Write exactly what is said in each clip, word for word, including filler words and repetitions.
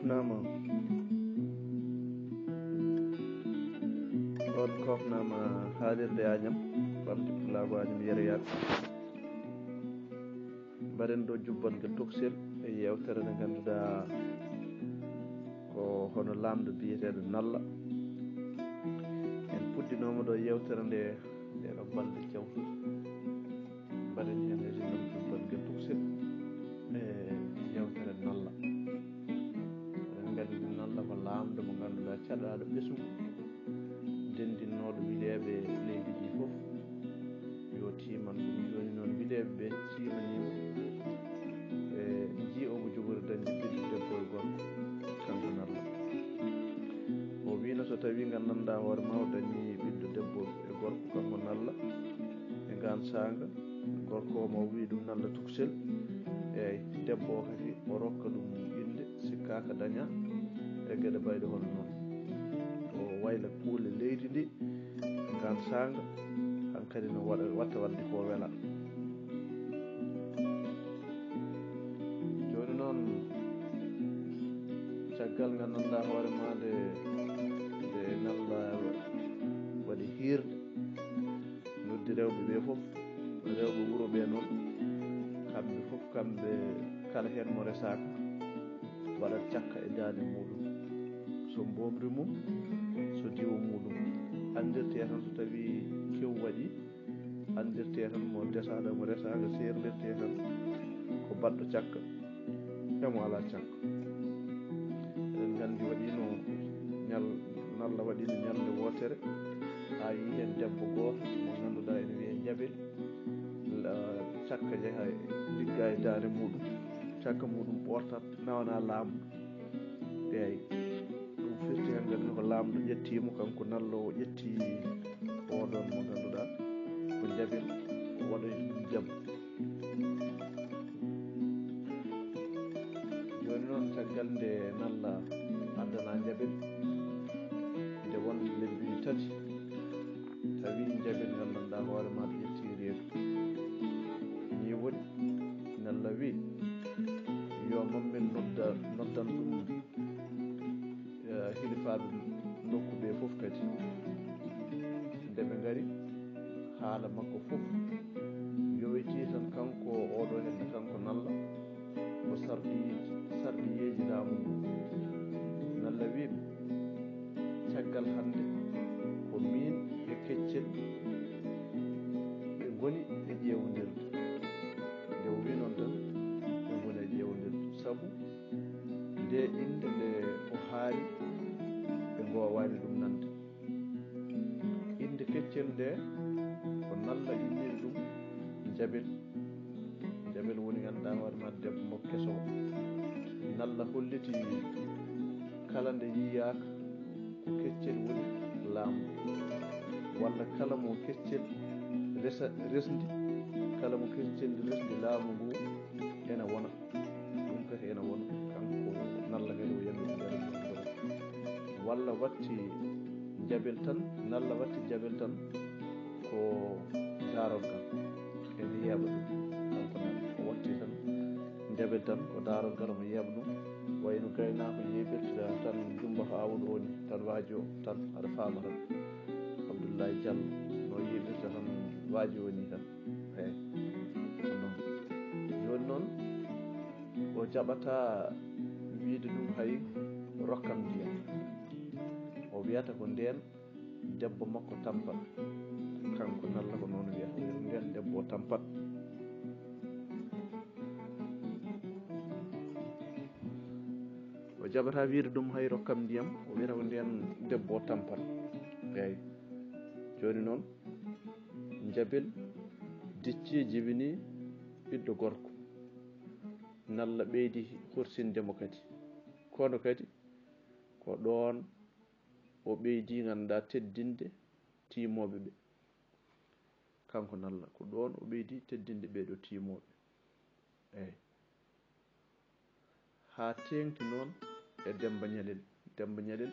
Nama on kofnama haalirde Añam, ɓamde pulaagu Añam yereyaaɓe. Mbaɗen ɗo jubbangel toksel e yewtere nde ngannduɗaa ko hono laamɗo biyeteeɗo Nalla. En puɗɗinooma ɗo yewtere nde ɗeɗo balɗe jawtuɗe. Mbaɗen heen e ɗum jubbangel toksel e yewtere Nalla. Eɗen nganndi Nalla ko laamɗo mo ngannduɗaa caɗaaɗo ɓesngu, denndinooɗo wileeɓe leydi ndi fof yo tiiman ɗum. Jooni noon wileeɓe ɓe tiimaniima, ɓe njii omo jogori dañde ɓiɗɗo debbo e gorko, kanko Nalla. O wiino so tawii nganndanɗaa hoore ma o dañii ɓiɗɗo debbo e gorko, kanko Nalla, e ngaan saanga, gorko o ma o wii ɗum Nalla Tuksel. Eey, debbo o kadi o rokka ɗum innde, sikkaaka dañaa e geɗe bayɗe hono noon. O wayla kuule leydi ndi, ngaan saanga, hankadi no waɗa, watta waɗde ko wela. Jooni noon, caggal nganndanɗaa hoore ma nde, nde Nalla waɗi hiirde, noddi rewɓe ɓe fof, rewɓe wuro ɓe noon, kamɓe fof, kamɓe kala heen mo resaaka, waɗat cakka e daande muɗum. So mboomri mum, so diwo muɗum. Anndirtee tan so tawii kew waɗi, anndirtee tan mo desaaɗo, mo resaaka, seerndirtee tan ko baɗɗo cakka, e mo alaa cakka. Eɗen nganndi waɗiino ñal-, Nalla waɗiino ñalnde wootere, haa yii heen debbo gooto mo ngannduɗaa ene wiyee Jabel, la-, cakka jeyaa, ligga e daande muɗum, cakka muɗum ɓoortat, nawana laamɗo. Eey, ɗum firti hannde ko laamɗo ƴettii mo, kanko Nalla o ƴetti oɗon mo ngannduɗaa ko Jabel, o waɗoyta ɗum jabbo. Jooni noon, caggal nde Nalla addana Jabel, nde won lebbi tati, tawi Jabel nganndanɗaa hoore ma ƴetti reedu. Ni woni, Nalla wi, yo mammen nodda, noddan ɗum, eh, hilifaaɓe nokku ɓe fof kadi. Nde ɓe ngari, haala makko fof yowitii tan, kanko oɗo henne, kanko Nalla, ko sarɗi-, sarɗiyeeji laamu ngu. Nalla wi ɓe, caggal hannde ko miin e Keccel ɓe ngoni e ƴeewondirde. Nde o wi noon tan, ɓe ngoni e ƴeewondirde. Sabu nde innde nde o haali, ɓe ngoowaani ɗum nande. Innde Keccel nde, ko Nalla inniri ɗum Jabel. Jabel woni ngannduɗaa hoore ma debbo mo keso. Nalla holliti kala nde yiyaaka ko Keccel woni laamɗo, walla kala mo Keccel resa-, resndi, kala mo Keccel resndi laamu ngu ene wona. Ɗum kadi ene wona, kanko Nalla kadi o yamiri Jabel ɗum ɗo. Walla watti Jabel tan, Nalla watti Jabel tan ko daarorgal. Ene yeeɓa ɗum, kanko Nalla. O watti tan Jabel tan ko daarorgal, omo yeeɓa ɗum. Wayno gaynaako yeeɓirta tan jummba ko aawuɗo woni, tan waajo tan, aɗa faama tan. Abdoulaye Diallo no yeeɓirta tan waajo woni tan. Eey. Ko noon. Jooni noon, o jaɓataa wiyde ɗum hay rokkam ndiyam. O wiyata ko ndeen debbo makko tampat. Kanko Nalla ko noon wiyata, ndeen debbo tampat. O jaɓataa wiyde ɗum hay rokkam ndiyam, o wiyata ko ndeen debbo tampat. Eey. Jooni noon, Jabel diccii, jibinii ɓiɗɗo gorko. Nalla ɓeydi horsinde mo kadi. Kono kadi ko ɗoon o ɓeydi, ngannduɗaa, teddinde tiimooɓe ɓe. Kanko Nalla, ko ɗoon o ɓeydi teddinde ɓee ɗoo tiimooɓe. Eey. Haa teeŋti noon e Demmba Ñalel. Demmba Ñalel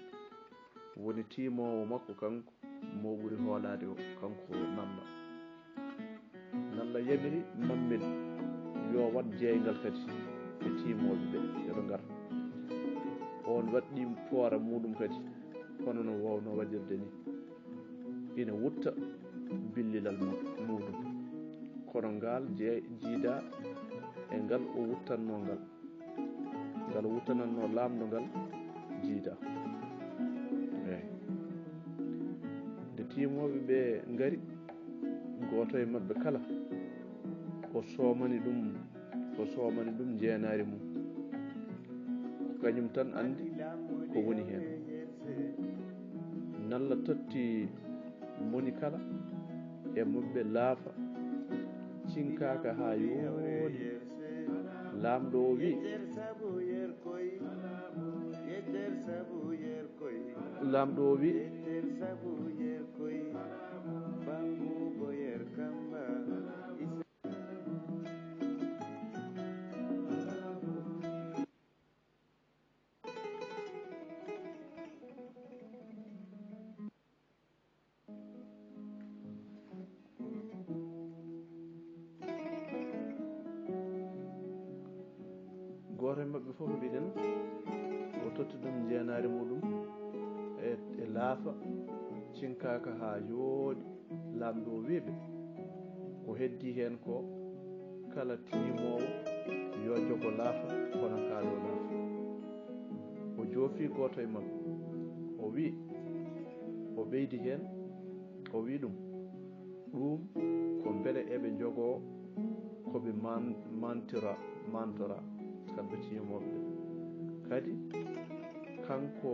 woni tiimoowo makko, kanko mo ɓuri hoolaade o, kanko Nalla. Nalla yamiri Mammel yo waɗ jeeyngal kadi e tiimooɓe ɓe, yo ɓe ngar. O Waɗɗii poora muuɗum kadi, hono no waawnoo waɗirde nii. Ina wutta billilal mu-, muuɗum. Kono ngaal jee-, jiidaa e ngal o wuttannoo ngal. Ngal o wuttanannoo laamɗo ngal jiidaa. Eey. Nde tiimooɓe ɓee ngari, gooto e maɓɓe kala, o soomani ɗum, o soomani ɗum njeenaari mum. Ko kañum tan anndi ko woni heen. Nalla totti moni kala e maɓɓe laafa, cinkaaka haa yooɗi. Laamɗo o wi, laamɗo o wi, gooto e maɓɓe fof mbiɗen, o totti ɗum njeenaari muɗum e, e laafa, cinkaaka haa yooɗi. Laamɗo o wi'ɓe, ko heddii heen ko, kala tiimoowo yo jogo laafa, kono kaa ɗoo laafa. O joofi gooto e maɓɓe, o wi'i, o ɓeydi heen, o wi'i ɗum, ɗum ko mbele eɓe njogoo ko ɓe man-, mantora, mantora kamɓe tiimooɓe ɓe. Kadi kanko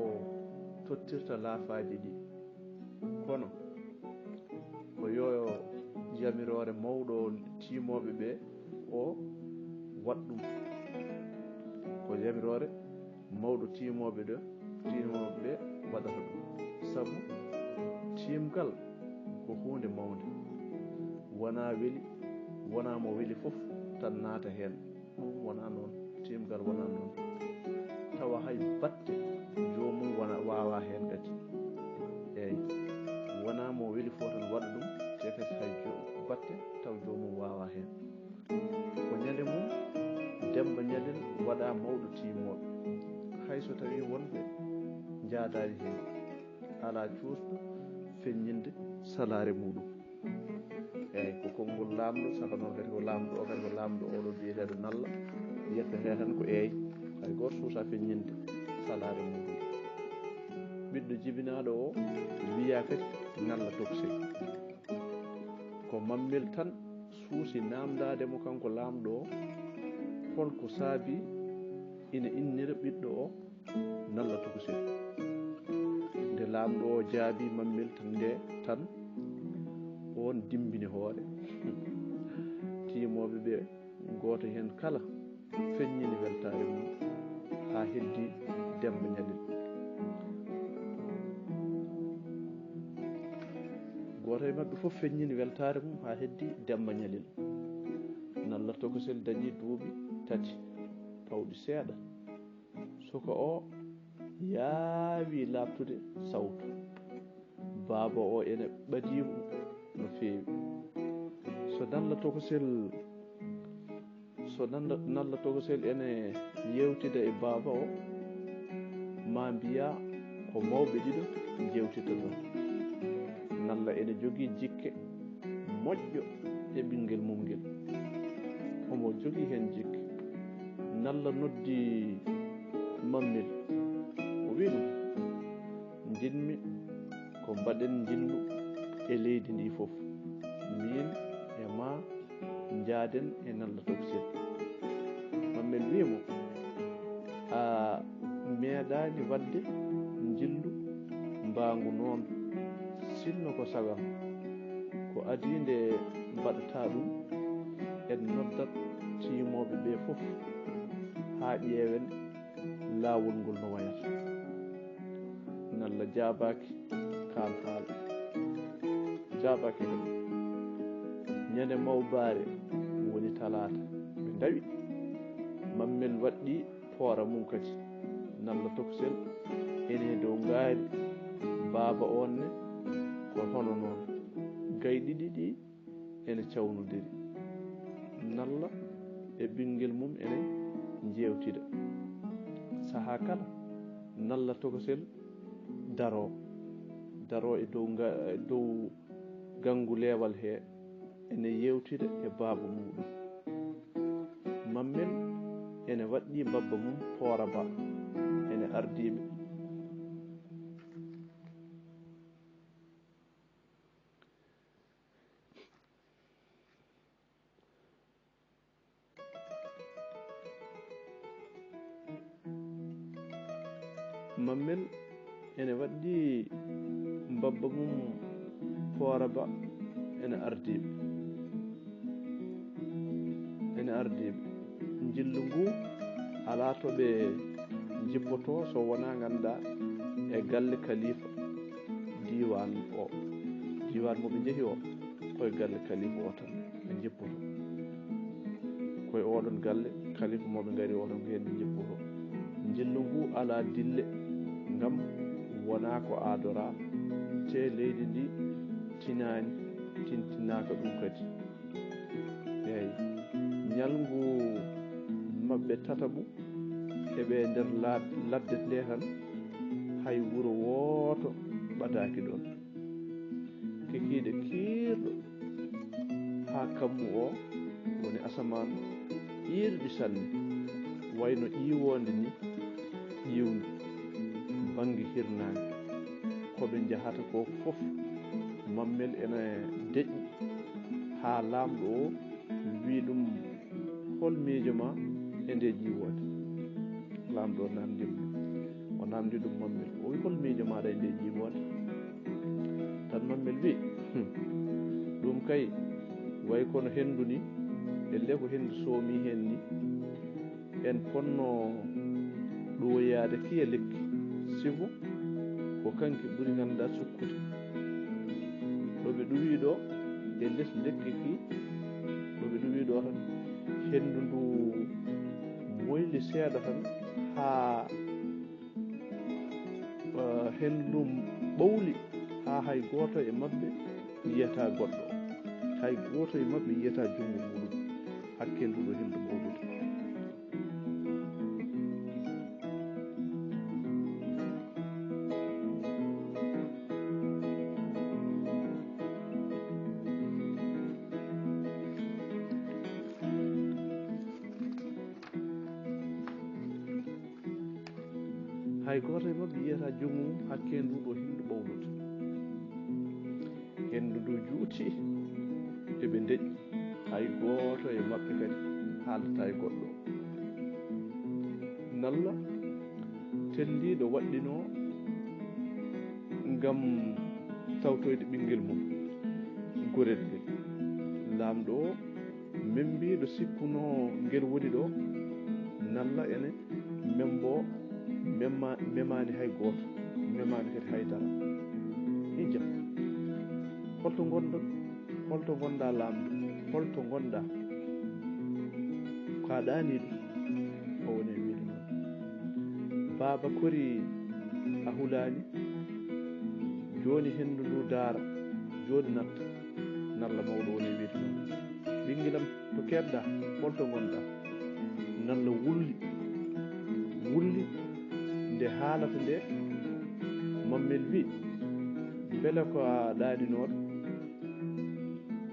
tottirta laafaaji ɗi. Kono ko yo yamiroore mawɗo tiimooɓe ɓe o waɗ ɗum. Ko yamiroore mawɗo tiimooɓe ɗo, tiimooɓe ɓe waɗata ɗum. Sabu tiimgal ko huunde mawnde. Wonaa weli, wonaa mo weli fof tan naata heen. Ɗum wonaa noon, tiimgal wonaa noon. Tawa hay batte joomum wona, waawaa heen kadi. Eey, wonaa mo weli fof tan waɗa ɗum, te kadi hay jo-, batte taw joomum waawaa heen. Ko ñande mum, Demba Ñalel waɗaa mawɗo tiimooɓe. Hay so tawii wonɓe njaadaani heen, alaa cuusɗo feññinde salaare muɗum. Eey, ko konngol laamɗo, saka noon kadi ko laamɗo o, kadi ko laamɗo oɗo biyeteeɗo Nalla, yettetee tan ko eey, hay gooto suusaa feññinde salaare muɗum. Ɓiɗɗo jibinaaɗo o wiyaa kadi Nalla Tokosel. Ko Mammel tan suusi naamndaade mo kanko laamɗo o, hol ko saabii ina innira ɓiɗɗo o Nalla Tokosel. Nde laamɗo o jaabii Mammel tan, nde tan, oon dimmbini hoore. Tiimooɓe ɓe, gooto heen kala feññini weltaare mum haa heddii Demba Ñalel. Gooto e maɓɓe fof feññini weltaare mum haa heddii Demba Ñalel. Nalla Tokosel dañii duuɓi tati pawɗi seeɗa. Suka o yaawi laaɓtude sawtu. Baaba o ene ɓadii mo no feewi. So Nalla Tokosel, so Nalla, Nalla Tokosel ene yeewtida e baaba o, maa mbiyaa ko mawɓe ɗiɗo njeewtidta ɗoon. Nalla ene jogii jikke moƴƴo e ɓinngel mum ngel. Omo jogii heen jikke. Nalla noddi Mammel. O wi'i ɗum, "Njiɗmi ko mbaɗen njillu e leydi ndi fof. Miin e maa njaaden e Nalla Tokosel." Mammel wi'i mo, "A meeɗaani waɗde njillu mbaangu noon. Sinno ko sago am, ko adii nde mbaɗataa ɗum, en noddat tiimooɓe ɓe fof haa ƴeewen laawol ngol no wayata." Nalla jaabaaki kaan haala. Jaabaaki ɗum. Ñande mawbaare woni talaata. Ɓe ndawi. Mammel waɗɗii poora mum kadi. Nalla Tokosel ene dow ngaari. Baaba oon ne ko hono noon. Gayɗi ɗiɗi ene cawnodiri. Nalla e ɓinngel mum ene njeewtida. Sahaa kala, nalla tokosel daroo, daroo e dow nga-, e dow ganngu leewal hee, ene yeewtida e baaba muuɗum. Mammel ene waɗɗii mbabba mum Poora Ba, ene ardii ɓe. Mammel ene waɗɗii mbabba mum Poora Ba, ene ardii ɓe. Ene ardii ɓe. Njillu nguu alaa to ɓe njippotoo so wonaa, nganndaa, e galle kalifa diiwaan o. Diiwaan mo ɓe njehi o, ko e galle kalifa o tan ɓe njippoto. Ko e oɗon galle kalifa mo ɓe ngari o tan, ko heen ɓe njippoto. Njillu nguu alaa dille, ngam wonaa ko aadoraa, tee leydi ndi tinaani, tintinaaka ɗum kadi. Eey, ñalngu maɓɓe tataɓu, eɓe nder laa-, ladde nde tan, hay wuro wooto ɓadaaki ɗoon. Kikiiɗe kiirɗo haa kammu o, woni asamaan iirɗi sanne, wayno ƴiiwoonde ni, ƴiwndi bannge hirnaange. Ko ɓe njahata ko fof, Mammel ene deƴƴi haa laamɗo o wi ɗum, "Hol miijo ma e nde ƴiiwoonde?" Laamɗo o naamndii mo. O naamndii ɗum Mammel. O wi, "Hol miijo maaɗa e nde ƴiiwoonde?" Tan Mammel wi, "Hmm, ɗum kay, way kono henndu ni, ellee ko henndu soomi heen ni." En ponno ɗoyaade kiya lekki, sibu ko kanki ɓuri ngannduɗaa sukkude. Ɗo ɓe ɗuwii ɗo, e les lekki ki, ɗo ɓe ɗuwii ɗo tan, henndu ndu moyli seeɗa tan, haa, eh, henndu ndu ɓowli, haa hay gooto e maɓɓe yiyataa goɗɗo. Hay gooto e maɓɓe yiyataa junngo muuɗum. Hakke ndu ɗo henndu mawnude. Hay gooto e maɓɓe yiyataa junngo mum, hakke ndu ɗo henndu ɓownude. Henndu ndu juuti, eɓe ndeƴƴi. Hay gooto e maɓɓe kadi haaldataa e goɗɗo. Nalla telliiɗo waɗɗinoo ngam tawtoyde ɓinngel mum gorel ngel. Laamɗo o membii ɗo sikkunoo ngel woni ɗo, Nalla ene membo, memma-, memaani hay gooto, memaani kadi hay dara. Hijja, holto ngonɗon? Holto ngonɗaa, laamɗo? Holto ngonɗaa? Ko a ɗaaniiɗo? O woni e wiide noon. Baaba Kori, a hulaani. Jooni henndu ndu daara, jooni natta. Nalla mawɗo woni e wiide noon. Ɓinngelam, to keedɗaa, holto ngonɗaa? Nalla wulli, wulli nde haalata nde. Mammel wi, mbele ko a ɗaaninooɗo?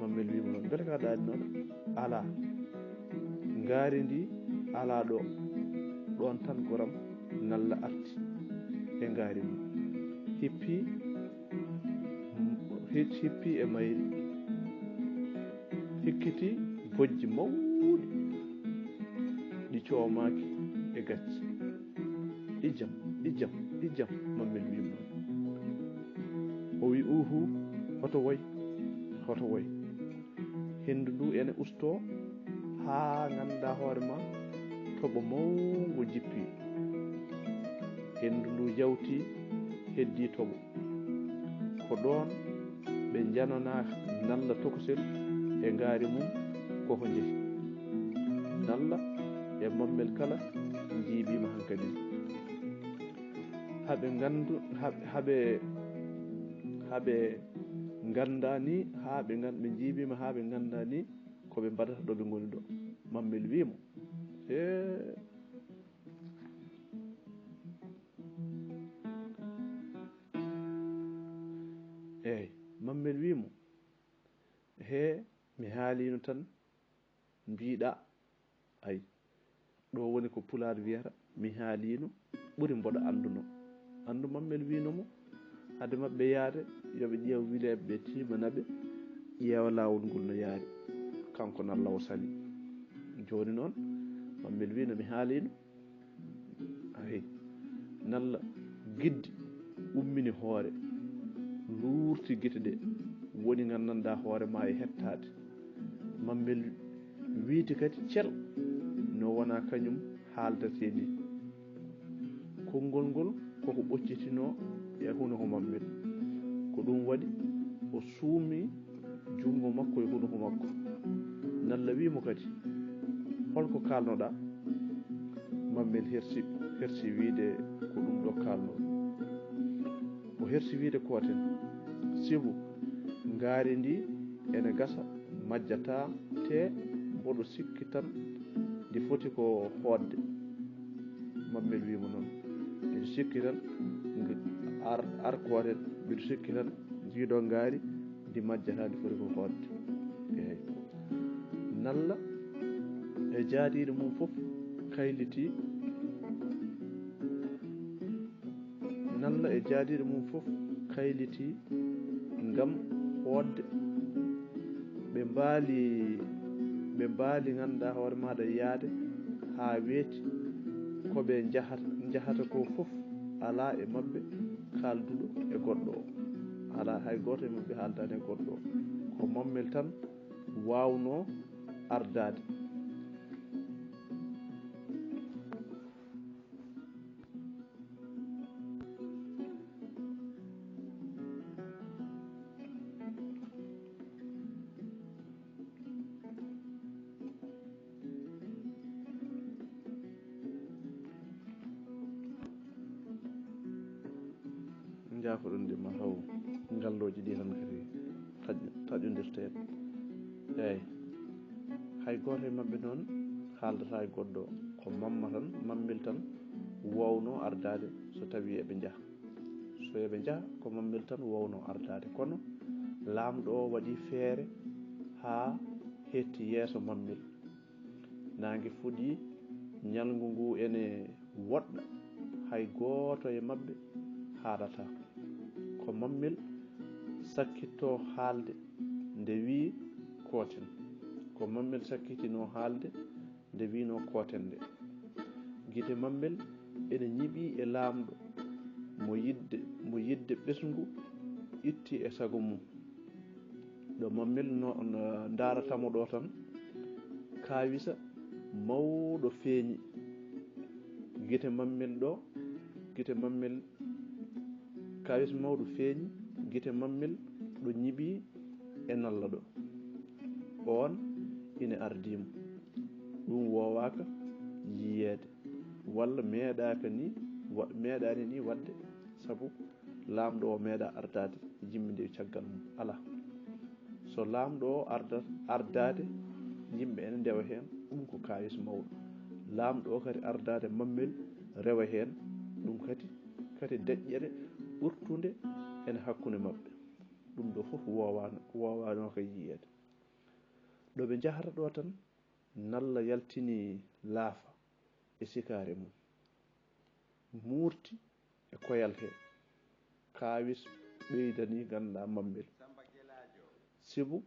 Mammel wi mo noon, mbele ko a ɗaaninooɗo? Alaa. Ngaari ndi alaa ɗo. Ɗoon tan goram Nalla arti e ngaari mum. Hippii, hic-, hippii e mayri. Hikkiti bojji mawɗi ɗi coomaaki e gacce. Ijam, ijam, ijam, Mammel wi mo. O wi, "Uuhu, hoto woy, hoto woy." Henndu ndu ene ustoo haa nganndaa hoore ma toɓo mawngo jippii. Henndu ndu yawtii, heddii toɓo. Ko ɗoon ɓe njananaa Nalla tokosel e ngaari mum koko njehi. Nalla e Mammel kala njiiɓiima hankadi. Haɓe nganndu-, haɓe, haɓe, haɓe nganndaa ni, haa ɓe ngan-, ɓe njiiɓiima haa ɓe nganndaa ni ko ɓe mbaɗata ɗo ɓe ngoni ɗo. Mammel wii mo, "Hee." Mammel wii mo, "Hee, mi haaliino tan mbiiɗaa." Ay, ɗo woni ko Pulaar wiyata, "Mi haaliino ɓuri mboɗo annduno." Anndu Mammel wiino mo, hade maɓɓe yaade, yo ɓe ƴeew wileeɓe ɓe, tiimana ɓe, ƴeewa laawol ngol no yaari. Kanko Nalla o sali. Jooni noon, Mammel wiino, "Mi haaliino." Ahi, Nalla giddi ummini hoore, luurti gite ɗe, woni nganndanɗaa hoore maa e hettaade. Mammel wiiti kadi cel, no wona kañum haaldatee ni. Konngol ngol koko ɓoccitinoo e hunoko Mammel. Ko ɗum waɗi o suumi junngo makko e hunoko makko. Nalla wii mo kadi, "Holko kaalnoɗaa?" Mammel hersi, hersi wiide ko ɗum ɗo kaalnoo. O hersi wiide kooten, sibu ngaari ndi ene gasa, majjataa, te mboɗo sikki tan ndi foti ko hootde. Mammel wii mo noon, "Mbiɗo sikki tan, ar, ar kooten, mbiɗo sikki tan, njiiɗo ngaari ndi majjataa, ndi foti ko hootde." Eey. Nalla e jaadiiɗo mum fof kaylitii. Nalla e jaadiiɗo mum fof kaylitii ngam hootde. Ɓe mbaali, ɓe mbaali ngannduɗaa hoore maaɗa yaade haa weeti. Ko ɓe njahata, njahata ko fof, alaa e maɓɓe kaalduɗo e goɗɗo o. Alaa hay gooto e maɓɓe haaldaani e goɗɗo o. Ko Mammel tan waawnoo ardaade. Njaafoɗon de, ma taw ngallooji ɗi tan kadi taƴ-, taƴondirteeɗo. Eey, hay gooto e maɓɓe noon haaldataa e goɗɗo, ko Mamma tan, Mammel tan waawno ardaade so tawii eɓe njaha. So eɓe njaha, ko Mammel tan waawno ardaade. Kono laamɗo o waɗi feere haa hetti yeeso Mammel. Naange fuɗii, ñalngu nguu ene woɗɗa, hay gooto e maɓɓe haalataa. Ko Mammel sakkittoo haalde nde wii kooten. Ko Mammel sakkitinoo haalde nde wiinoo kooten nde. Gite Mammel ene ñiɓii e laamɗo mo yiɗde, mo yiɗde ɓesngu itti e sago mum. Ɗo Mammel no, no ndaarata mo ɗo tan, kaawisa mawɗo feeñi. Gite Mammel ɗo, gite Mammel, kaawis mawɗo feeñi, gite Mammel ɗo ñiɓi e Nalla ɗo. Oon ine ardii mo. Ɗum woowaaka yiyeede, walla meeɗaaka ni wa-, meeɗaani ni waɗde, sabu laamɗo o meeɗaa ardaade yimɓe nde caggal mum. Alaa. So laamɗo o arda-, ardaade, yimɓe ene ndewa heen, ɗum ko kaawis mawɗo. Laamɗo o kadi ardaade Mammel rewa heen, ɗum kadi, kadi deƴƴere ɓurtunde ene hakkunde maɓɓe. Ɗum ɗo fof woowaano, woowaanooka yiyeede. Ɗo ɓe njahata ɗo tan, Nalla yaltini laafa e sikaari mum, muurti e koyal he. Kaawis ɓeydanii ngannduɗaa Mammel. Sibu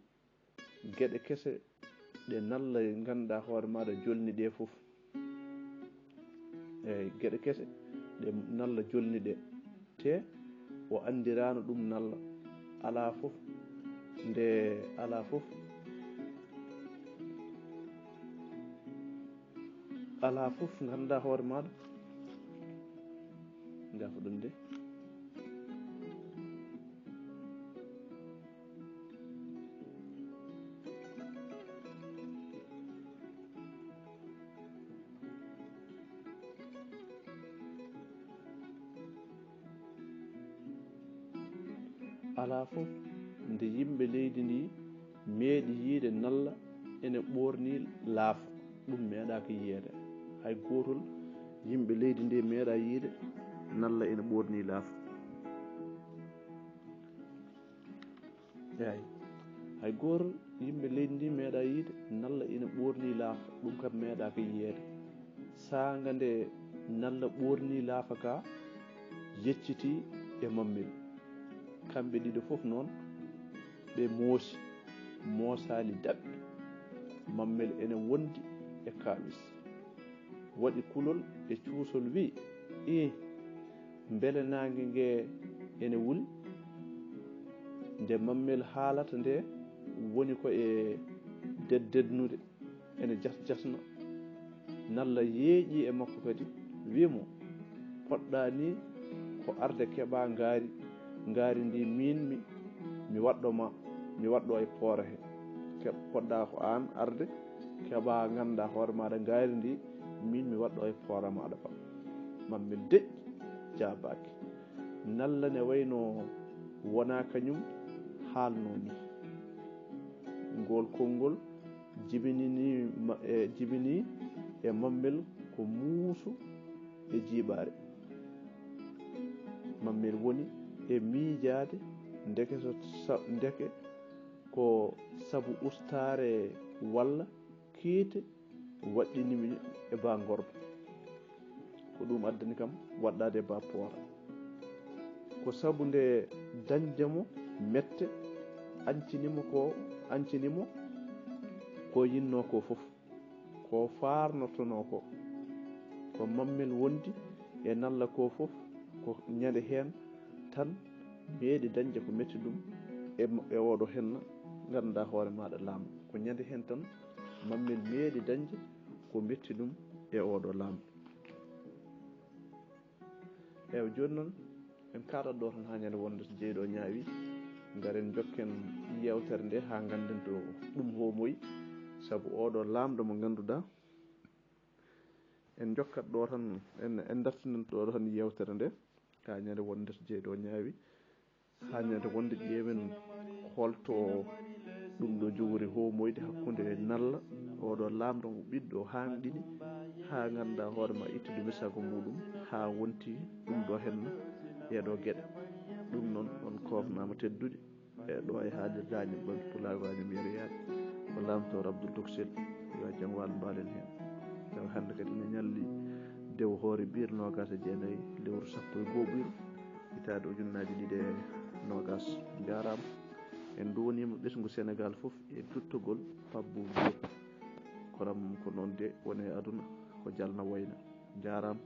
geɗe kese ɗe Nalla ngannduɗaa hoore maaɗa jolni ɗe fof. Eey, geɗe kese ɗe Nalla jolni ɗe. Te o anndiraano ɗum Nalla. Alaa fof, nde alaa fof, alaa fof ngannduɗaa hoore maaɗa. Njaafo ɗum de. Alaa fof nde yimɓe leydi ndi meeɗi yiide Nalla ene ɓoorni laafa, ɗum meeɗaaka yiyeede. Hay gootol yimɓe leydi ndi meeɗaa yiide Nalla ene ɓoorni laafa. Eey, hay gooto yimɓe leydi ndi meeɗa yiide nalla ina ɓoornii laafa, ɗum kam meeɗaaka yiyeede. Saanga nde nalla ɓoornii laafa ka, yeccitii e Mammel. Kamɓe ɗiɗo fof noon, ɓe moosi, moosaali daɓɓi. Mammel ene wondi e kaawis. Waɗi kulol e cuusol, wi'i, "Ih, mbele naange nge ene wuli?" Nde Mammel haalata nde, woni ko e deddednude, ene jas-, jasna. Nalla yeeƴi e makko kadi, wi'i mo, "Poɗɗa ni ko arde keɓa ngaari, ngaari ndi min mi, mi waɗɗo ma, mi waɗɗo e poora he. Keɓ-, poɗɗa ko aan arde keɓa ngannda hoore maaɗa ngaari ndi, min mi waɗɗo e poora maaɗa ba." Mammel deƴƴi, jaabaaki. Nalla ne wayno wona kañum haalno ni. Ngol konngol jibinini ma-, e, jibini e Mammel ko muusu e jiiɓaare. Mammel woni e miijaade ndeke so sa-, ndeke ko sabu ustaare walla kiite waɗɗinimi e ba Ngorba. Ko ɗum addani kam waɗɗaade e ba Poora. Ko sabu nde dañde mo mette añcini mo ko, añcini mo ko yinnoo ko fof, ko faarnotonoo ko. Ko Mammel wondi e nalla ko fof, ko ñande heen tan meeɗi dañde ko metti ɗum e, e oɗo henna, ngannduɗaa hoore maaɗa laamɗo. Ko ñande heen tan Mammel meeɗi dañde ko metti ɗum e oɗo laamɗo. Eewa, jooni noon, en kaaɗat ɗo tan haa ñande wonde so jeyɗo ñaawi, ngaren njokken yeewtere nde haa ngannden to ɗum hoomoyi, sabu oɗo laamɗo mo ngannduɗaa, en njokkat ɗo tan, en, en dartinanto ɗo tan yeewtere nde, haa ñande wonde so jeyɗo ñaawi, haa ñande wonde ƴeewen holto ɗum ɗo jogori hoomoyde hakkunde nalla oɗo laamɗo mo ɓiɗɗo haanɗini, haa ngannda hoore ma ittude misago muɗum, haa wonti ɗum ɗo henna ɗeɗo geɗe. Ɗum noon on koofnaama teddude. E ɗo e haalirde Agnam ɓamti Pulaagu Agnam Yero Yaaɓe, ko laamtoor Abdul Toksel, yo jam wal mbaalen heen. Tawa hannde kadi ina ñalli dewo hoore ɓiire noogaas e jeenayi lewru sappo e goo ɓuyru hitaande ujunnaaji ɗiɗi e noogaas. Njaaraama. En nduwaniima ɓesngu Senegaal fof e duttugol Pape Bouba Diop. Kono ko noon de woni e aduna, ko jalna wayna. Njaaraama.